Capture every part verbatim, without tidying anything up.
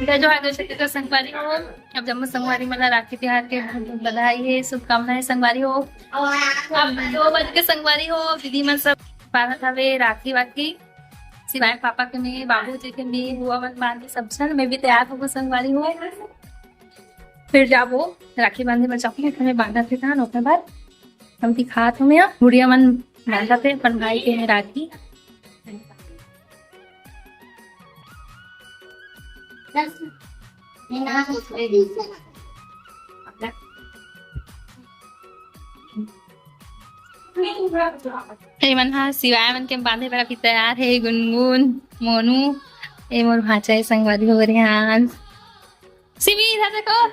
जय जोहार, जय छत्तीसगढ़ संगवारी हो। अब जम्मो संगवारी मन ला राखी तिहार के बहुत बहुत बधाई हे, शुभकामना हे संगवारी हो। अब दो बज के संगवारी हो, दीदी मन सब बांधत हवे राखी वाखी। शिवाय पापा के में, बाबू जी के में, बुआ मन बांधे सब झन। मैं भी तैयार होबो संगवारी हो, फिर जाबो राखी बांधे बर चौक में। हमें बांधत हे तहन ओकर बाद हम दिखात हमें गुड़िया मन बांधत हे अपन भाई के में राखी। ए मन हा शिवाय मन के बांधे बर अभी तैयार हे। गुनगुन, मोनू, ए मोर भांचा हे संगवारी हो, रेहान। सिमी, इधर देखो।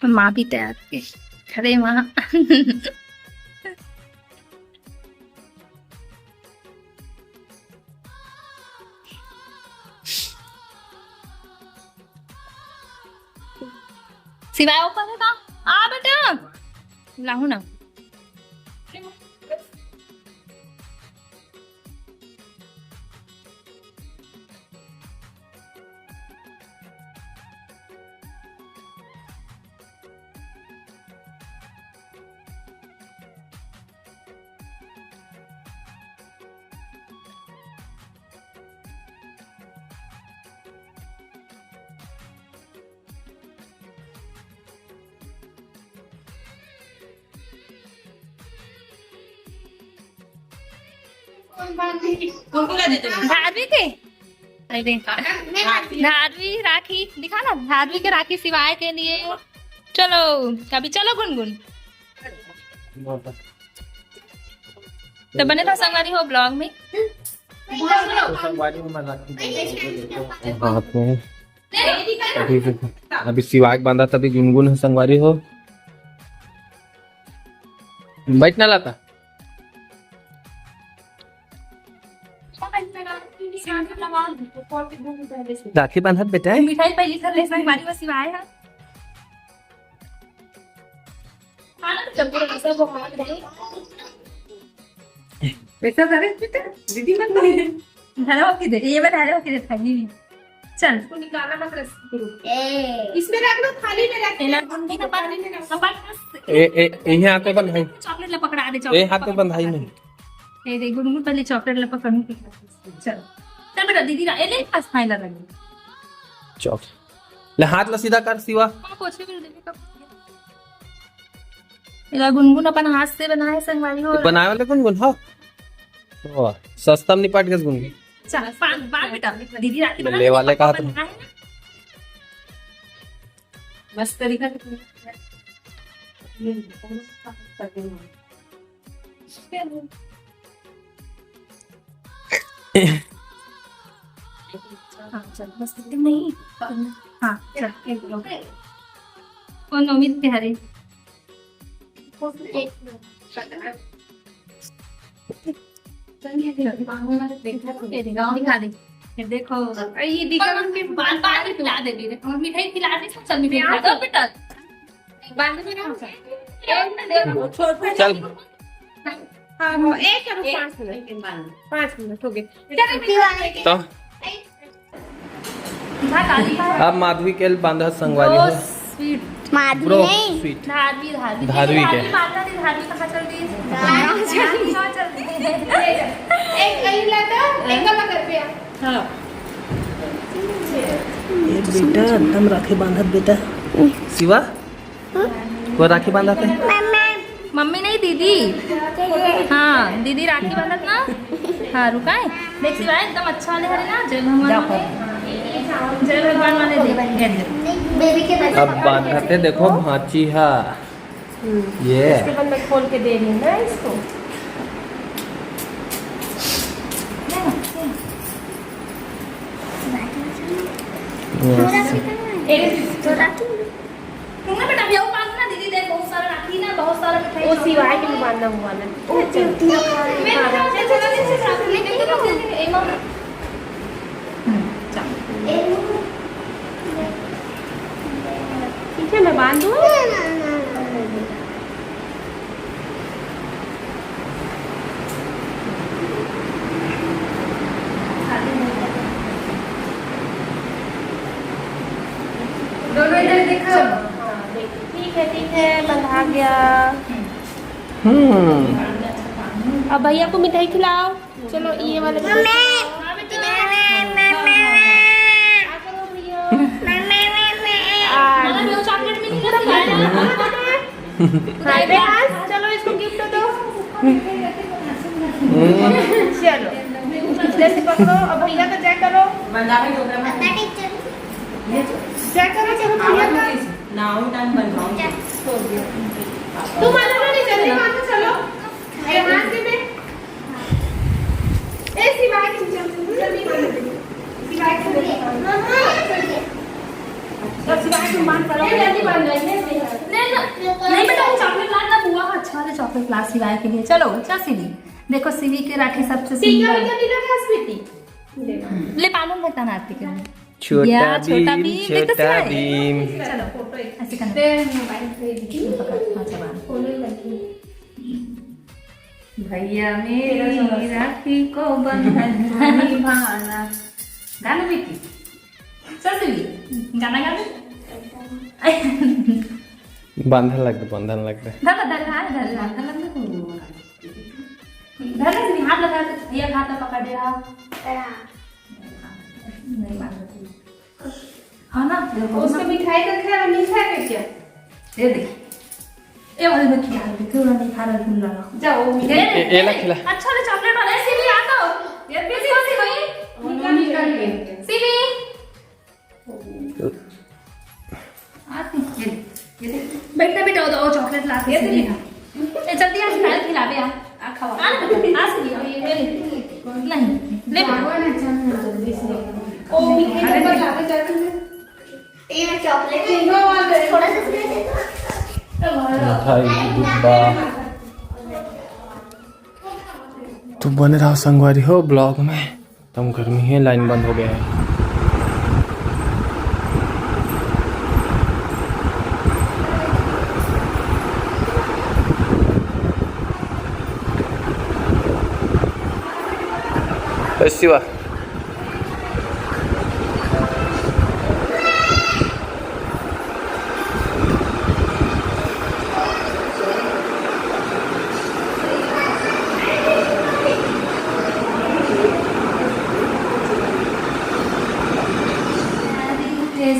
माँ भी तैयार के खड़े वहाँ। शिवाय ऊपर है का? आ बेटा, लाहू ना। धारवी के? अरे, धारवी राखी दिखा ना, धारवी के राखी शिवाय के लिए। चलो, अभी चलो गुनगुन। तो बने रहो संगवारी हो vlog में। हाथ में अभी, अभी शिवाय के बांधा, तभी गुनगुन है संगवारी हो। बैठ ना लाता। राखी बांधत बेटा है। मिठाई पहली कर ले, संगवारी बस शिवाय है। पैसा धरे बेटा, दीदी मत ले। धरो के दे, ये वाला धरो के दे, थाली में। चल। इसको निकालना मत रख। ए। इसमें रख लो, थाली में रख लो। थाली में रख लो। ए, ए, ए, ये हाथ में बंधाई। चॉकलेट ला पकड़ा दे, ए, चॉकलेट हाथ में पकड़ा बंधाई दे। नहीं। ए, दे, गुनगुन पहले चॉकलेट ला पकड़ू। चल। चल बेटा, दीदी रा-, ए, ले, पास खाए ला लगे। चॉक-, ले, हाथ ला सीधा कर, शिवा। हाँ, पोछे भी दे, कब एला गुनगुन अपन हाथ से बनाए संगवारी हो। बनाए वाले गुनगुन, हाँ। वाह, सस्ता में निपट गए गुनगुन। चल, पान, पान बेटा, दीदी राखी बना ले वाले कहा तुम। मस्त तरीका से। हाँ, चल, बस इतने में ही। हाँ, चल, एक मिनट। कौन नौमी के हरे? दिखा दे। ये देखो। ये दिखा दे। बार बार खिला दे, देखो, मिठाई खिला दे, सब चल, मिठाई खिला दो, बेटा। चल। हाँ, हाँ, एक करो, पाँच मिनट। पाँच मिनट हो गए। तो अब माधवी के बांधा संगवारी हो। स्वीट। माधवी ब्रो, नहीं। स्वीट। धारवी, धारवी। धारवी के। धारवी माता दी, धारवी कहाँ चल दी? कहाँ चल दी? कहाँ चल दी? एक कहीं ला तो, एक कला कर दिया। हाँ। ये बेटा एकदम राखी बांधत बेटा। शिवा, को राखी बांधत है? मम्मी नहीं, दीदी। हाँ, दीदी राखी बांधत ना। हाँ, रुका है। देख शिवाय, एकदम अच्छा वाले हरे ना, जय भगवान वाले। जय भगवान वाले दे। अब बांधत है, देखो भांची हा। ये। इसके बाद मैं खोल के दे रही हूँ ना इसको। वो शिवाय के भी बांधना हुआ ना। मैं तो ऐसे जल्दी से साथ में देखो, देखो, देखो, एमा। आलू। दोनों इधर देखो। हाँ, देख, ठीक है, ठीक है, बंधा गया। हम्म। अब भैया को मिठाई खिलाओ। चलो, ये वाला भी मम्मी, देखो। Mummy, mummy, mummy. आ करो भैया। Mummy, mummy. आ, मम्मी, वो chocolate मिल गया। पूरा खा लिया। हाय, बेटा, चलो, इसको gift दो। चलो, जैसे पकड़ो, अब भैया को जय करो। जय करो, चलो, भैया को। तुम आ जाओ, नहीं, जल्दी मानो, चलो। अरे, हाथ दे दे। ए, शिवाय, तुम जल्दी, जल्दी मानो। शिवाय को दे। तो शिवाय, तुम बांध करो। ए, जल्दी बांध लो, ये नहीं है। नहीं, नहीं, नहीं, बेटा, वो chocolate ला ना, बुआ का अच्छा वाला chocolate ला शिवाय के लिए। चलो, चल शिवी। देखो, शिवी के राखी सबसे टीका सुंदर। वीका भी लगा है, स्वीटी? ले, पालन भरता ना आरती के लिए। छोटा या, छोटा भीम, भीम, देखो छोटा शिवाय। भीम। चलो, ऐसे करना। दे, मोबाइल पे भी। पकड़, हाँ, चला। खोलो लगी। भैया मेरी राखी को बंधन निभाना। गाना भी की। चल शिवी, गाना गा दे। बंधन लग दे, बंधन लग दे। धर, धर, धर, धर, धर, धर, धर, धर, धर, शिवी, हाथ लगा दे, भैया हाथ पकड़ दे रहा। नहीं मांगती। हाँ ना? उसको मिठाई का खिला, नहीं खाएगा क्या? ये देख। ए, भाई, मैं खिला देती हूँ, नहीं खा रहा, भूल रहा। जाओ, वो मिठाई ए, ए, एला खिला। अच्छा, ले chocolate वाला, ऐसे भी आता हो। ये भी इसको से वही। निकाल, निकाल के। सीवी। आती, ये ले, ये ले। बेटा, बेटा, वो, वो chocolate ला के ये दे सीवी। ए, जल्दी आ, खिला, खिला दे, आ, आ, खाओ। आ, आ, सीवी, ये, ये ले। नहीं, ले। जाओ ना, चल ना, जल्दी से। ओ, मीठे अरे, नंबर ला दे, जल्दी। ये मैं chocolate ले लूँ और थोड़ा सा इसमें दे दो। मिठाई डिब्बा। तो बने रहो संगवारी हो vlog में। एकदम गर्मी है, line बंद हो गया है। ए शिवा।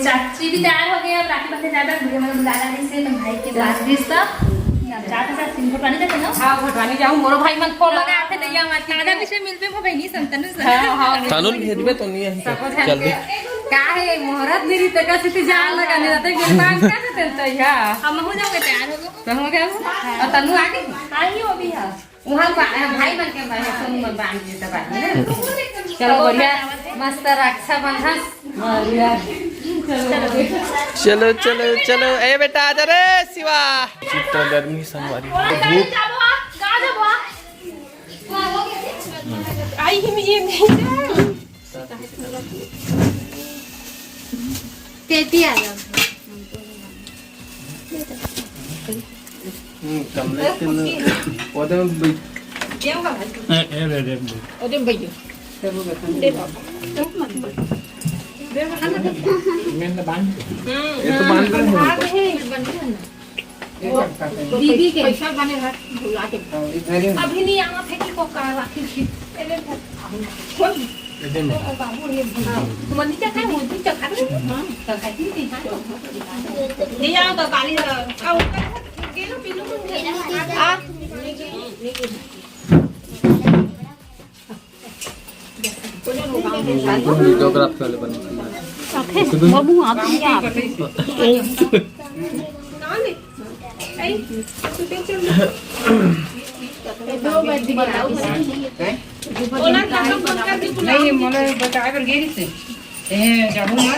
चाची भी तैयार हो गए, अब राखी बंधे जाता है, भैया मन बुला रहे से, अपन भाई के last wish था। जाते साथ तीन घोटवानी जाते ना? हाँ, घोटवानी जाऊँ, मोरो भाई मन फोन लगा थे, नहीं आवा, आधा पीछे मिलबे हो बहिनी संतनु से। हाँ, हाँ। कानून भेजबे तो नहीं है। सब कुछ है। चल दे। का है, मोहरत नहीं रही तो का सिटी जान लगा नहीं रहते, गिरबान का से तेल तो या। हम हो जाओगे तैयार हो गए। तो हो गया वो? और तनु आ गई? आई हो अभी, हाँ। वहाँ बा-, भाई बन के भाई, सोनू में बांध देता भाई, है ना? चलो, बढ़िया, मस्त रक्षाबंधन। बढ़िया। चलो, चलो, चलो। ए बेटा, आजा रे शिवा। चित्त गर्मी संगवारी। धूप। आई ही में ये नहीं जा। तेती आ जाओ। हम्म, कमलेश के न-, ओदे में बैठ। ए, ए, रे, रे, रे। ओदे में बैठ। दे बाबा। मैं तो बांध। ये तो बांध रहे हैं। दीदी के पैसा बने रहा, भुला के। हाँ, इधर ही। अभी नहीं आना था कि को का राखी थी। अरे, खोल। इधर में। बाबू, ये भुला। तुम नहीं चाहते, वो भी चाहते। हाँ, तो खाती थी, हाँ। ले जाओ तो काली, आ, ऊपर गेलो, पीलू को आ। Videograph वाले बने। बाबू, आप भी आप। नहीं, मोला बताए बर गेरी से। ए, जाबो ना।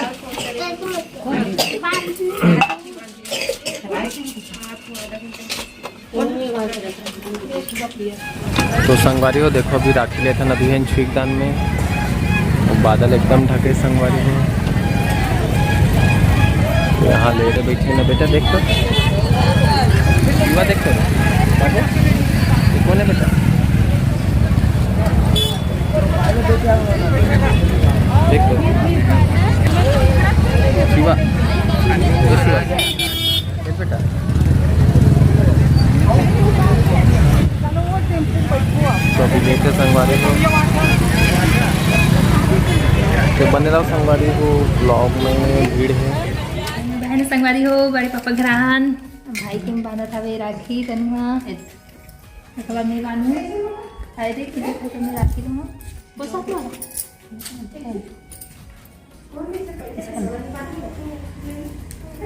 तो संगवारी हो, देखो, अभी राखी लेथन अभी है छुईकदान में। बादल एकदम ढके संगवारी हो। यहाँ लेटे बैठे ना बेटा, देख तो। शिवा देख तो। बाबू, ये कौन है बेटा? देख तो। शिवा। ये शिवा। ये बेटा। तो अभी लेटे संगवारी हो। तो बने रहो संगवारी हो, vlog में भीड़ है। बहन संगवारी हो, बड़े पापा घरान, भाई के बांधत हवे राखी तनुआ। एकला नहीं बांधू। आए देख, तुझे फोटो में राखी दूंगा। वो सब ना।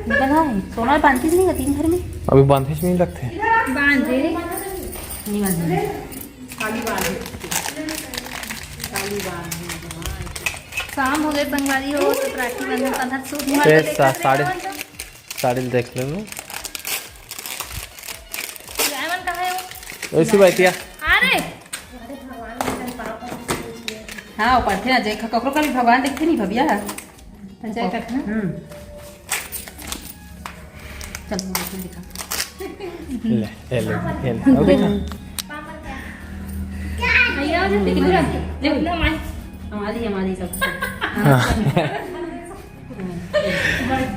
बना है, सोना बांधती नहीं है दिन भर में। अभी बांधे नहीं लगते। बांधे। नहीं बांधे। खाली बांधे। खाली बांधे। शाम हो गए संगवारी हो, तो राखी बंधन का सूट ए, सा-, साड़ी, साड़ी देख ले लो। जायमन कहाँ है वो? वैसी बैठिया। अरे। हाँ, वो पढ़ते ना, जे ककरो का भी भगवान देखते नहीं भैया। जय करते ना। हम्म। चल, मैं आपको दिखा। ले, ले, ले, ले, ले। अब देखा? भैया, वो जो पिकनिक है, ले, अपना माई। हमारी, हमारी सब। हाँ।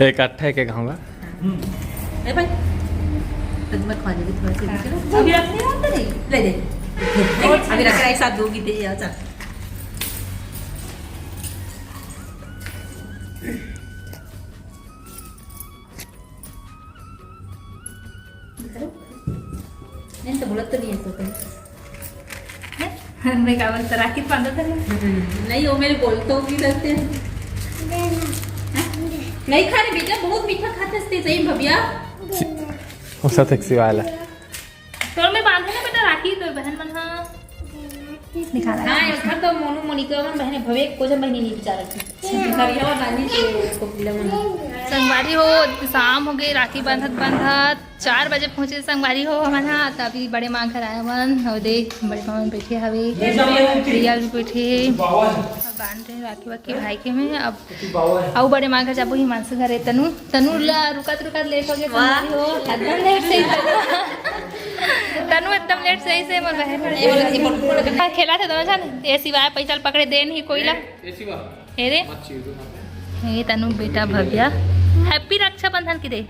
एक अट्ठा एक एक खाऊंगा। ए भाई, तो मैं खा लेगी थोड़ा सा, हाँ। अभी रख नहीं होता नहीं? ले दे। अभी रख रहा है, एक साथ दो की दे, अच्छा। नहीं तो बोलत तो नहीं है तो कहीं। मैं का बोलता, राखी बांधत है। हम्म, नहीं, वो मेरे बोलते हो की करते हैं। हाँ? नहीं खाने बेटा, बहुत मीठा खाते थे सही भैया। वो साथ एक सिवाला। तोर में बांधे ना बेटा राखी, तोर बहन मन हा। दिखा रहा है। हाँ, एखर तो मोनू मोनिका मन बहने भवे, को झन बहनी नहीं बेचारा की। करिया और नानी के कोकिला मन। संगवारी हो, शाम हो गई, राखी बांधत बांधत चार बजे पहुँचे संगवारी हो हमन हा। त अभी बड़े माँ घर आए हवन, और देख बड़े माँ मन बैठे हवे, प्रिया भी बैठे हे। अब बांध रहे राखी वाखी भाई के में। अब अउ बड़े माँ घर जाबो हिमांशु घरे। तनु, तनु ला रुकत रुकत लेट हो गए वाह। संगवारी हो, एकदम लेट से ही तनु। तनु एकदम लेट से ही से मोर बहन। हाँ, खेला थे दोनों जन, ये सिवाय पैसा पकड़े दे नहीं कोई ला। ए रे। ये तनु बेटा भव्या, happy रक्षाबंधन की दे।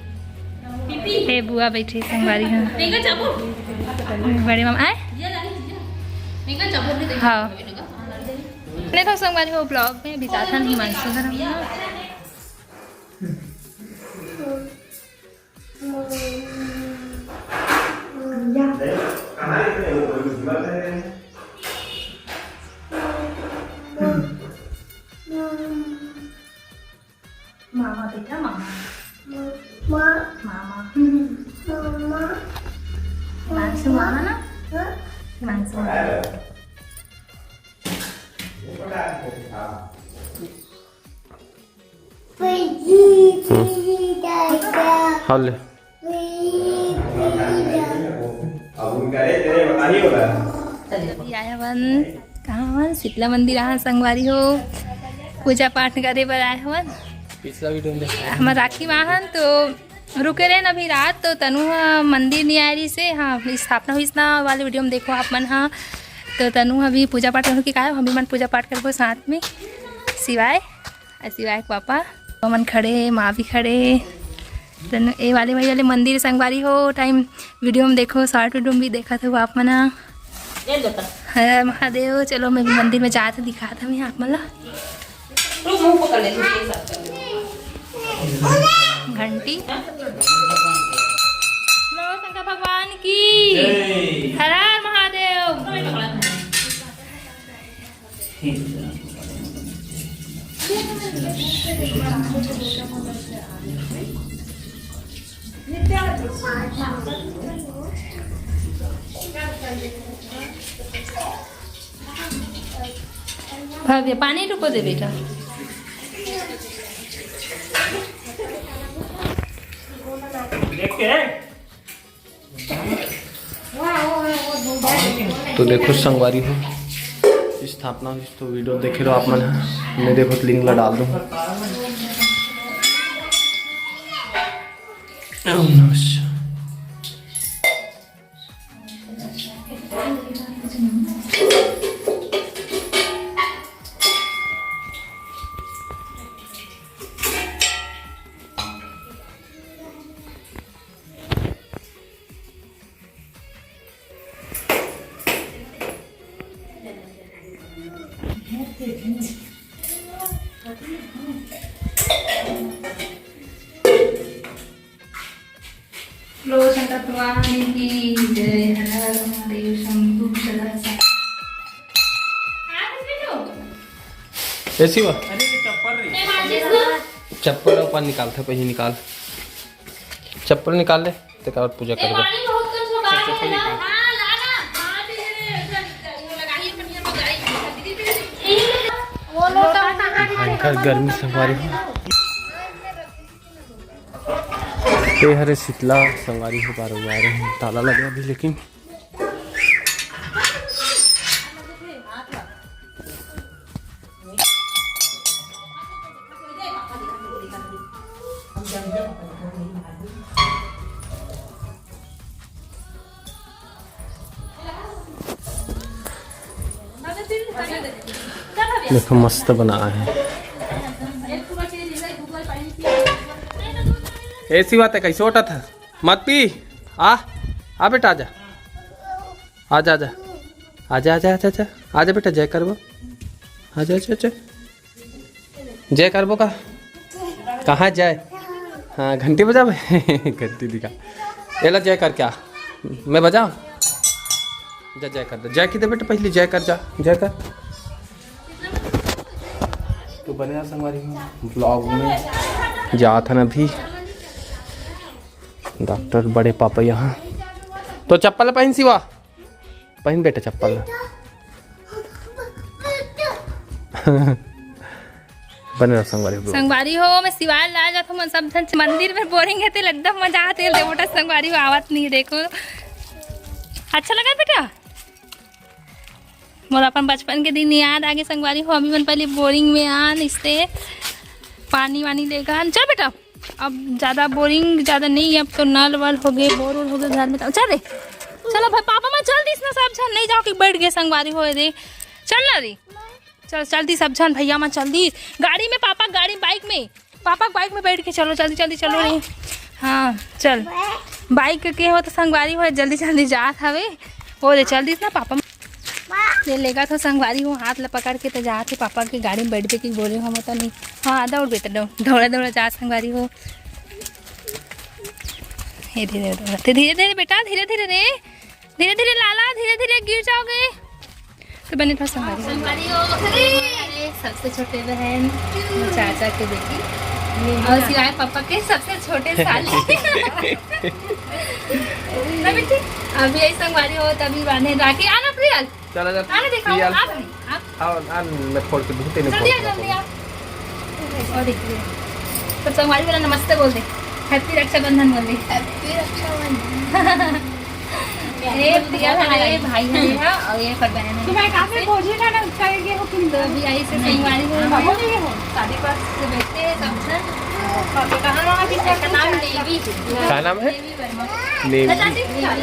हे बुआ बैठे संगवारी, हाँ। बड़े मामा आए। हाँ। नहीं तो संगवारी हो, vlog में बिताथन हिमांशु घर हम। मामा बेटा, मामा। मामा। मामा। हिमांशु मामा ना? हिमांशु मामा। हाँ, ले। अभी आए हवन, कहाँ हवन? शीतला मंदिर आए संगवारी हो, पूजा पाठ करे बर आए हवन। पिछला video में देखा। हमर राखी माहन तो रुके रहे अभी रात, तो तनु ह मंदिर नहीं आए रही से, हाँ, स्थापना हुई ना वाले video में देखो आप मन हा। तो तनु अभी पूजा पाठ करके काय, हम भी मन पूजा पाठ करबो साथ में। सिवाय अ शिवाय के पापा, हमन खड़े हे, माँ भी खड़े हे। तनु ए वाले, वही वाले मंदिर संगवारी हो, time video में देखो, short video में भी देखत हो आप मन ह। हर हर महादेव। चलो, मैं भी मंदिर में जात हूँ, दिखात हूँ आप मन ला। घंटी। नमो शंकर भगवान की। हर हर महादेव। भव्य, पानी रुको दे बेटा। देख के। तो देखो संगवारी हो, स्थापना हुई तो video देखे रहो आप मन ह। मैं देखो link ला डाल दूँ। ओम नमः शिवाय। बोलो शंकर भगवान की जय। हर हर महादेव शंभू सदा शिव। ए शिवा, चप्पल अपन निकाल, था पहले निकाल, चप्पल निकाल ले, तेकर बाद पूजा करबे। भयंकर गर्मी संगवारी हो। ये हरे शीतला संगवारी हो, बार बार ताला लगे अभी, लेकिन देखो, मस्त बना है। ए शिवा, ते कैसे उठा था? मत पी। आ, आ बेटा, आजा। आजा, आजा। आजा, आजा, आजा, आजा। आजा बेटा, जय करबो। आजा, आजा, आजा। जय करबो का? कहाँ जय? हाँ, घंटी बजाबे। घंटी दिखा। एला जय करके आ। मैं बजाऊँ? जा, जय कर दे। जय की दे बेटा, पहले जय कर, जा। जय कर। तो बने रहा संगवारी हो vlog में। जात हन अभी डॉक्टर बड़े पापा यहाँ। तो चप्पल पहन शिवा, पहन बेटा चप्पल। बने रहा संगवारी हो। संगवारी हो, मैं शिवाय ला जात हूँ, मन सब झन मंदिर में बोरिंग है, तेल एकदम मजा आते, दे बेटा संगवारी हो, आवत नहीं, देखो। अच्छा लगा बेटा? मोला अपन बचपन के दिन याद आगे संगवारी हो। अभी मन पहले बोरिंग में आन, इससे पानी वानी लेकर आन। चल बेटा, अब ज़्यादा बोरिंग ज़्यादा नहीं, अब तो नल वल हो गए, बोर वोर हो गए घर में। तो चल रे, चलो भाई, पापा मैं चल दिस ना, सब झन नहीं जाओ कि बैठ गए संगवारी हो रे। चल ना रे, चल, चल दी सब झन भैया मन, चल दी गाड़ी में, पापा गाड़ी, बाइक में, पापा बाइक में बैठ के चलो, जल्दी जल्दी चलो रे। हाँ चल, बाइक के हो तो संगवारी हो, जल्दी जल्दी जात हवे। हो रे, चल दिस ना पापा। ये लेगा तो संगवारी हो, हाथ ला पकड़ के तो जात हे, पापा के गाड़ी में बैठबे की बोले हम तो नहीं। हाँ, दौड़ बेटा, दौड़, दौड़ा दौड़ा जा संगवारी हो। हे धीरे धीरे, धीरे धीरे बेटा, धीरे धीरे रे, धीरे धीरे लाला, धीरे धीरे गिर जाओगे। तो बने रहो संगवारी हो। संगवारी हो, अरे, सबसे छोटे बहन, चाचा के बेटी, और शिवाय पापा के सबसे छोटे साली। ना बेटी, अभी यही संगवारी हो, तभी बांधे राखी। आना प्रियल, चला जा आना दिखाओ, प्रियल। आप नहीं, आप आओ, आ, मैं फोड़ के दूँ, तेने जल्दी फोड़ आ, के जल्दी आ। और देखिए, सब संगवारी वाला नमस्ते बोल दे, हैप्पी रक्षाबंधन बोल दे। हैप्पी रक्षाबंधन। ये प्रिया का ये भाई है, हाँ, और ये पर बहन है। तुम्हारे काम में बोझे का ना करेंगे वो किन तो अभी आई से संगवारी हो। बाबू नहीं हो, शादी पास से बैठे हैं सब जन। और कहाँ वहाँ भी का नाम देवी। क्या नाम है? देवी वर्मा। नेवी। चाची, हाँ,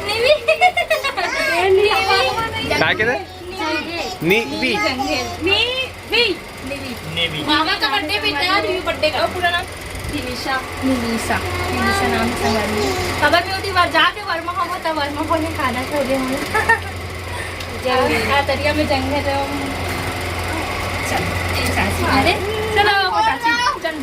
नेवी। नेवी। का के रे? नेवी। नेवी। नेवी। नेवी। मामा का बर्थडे भी था, न्यू बर्थडे का। और पूरा नाम? निमिषा। निमिषा। निमिषा नाम से वर्मा। खबर में होती बार जाके वर्मा हम होता, वर्मा बोले खाना खो गए हम। जंगल। हाँ, तरिया में जंगल है। चल, ए चाची, अरे, चलो, चाची, चल।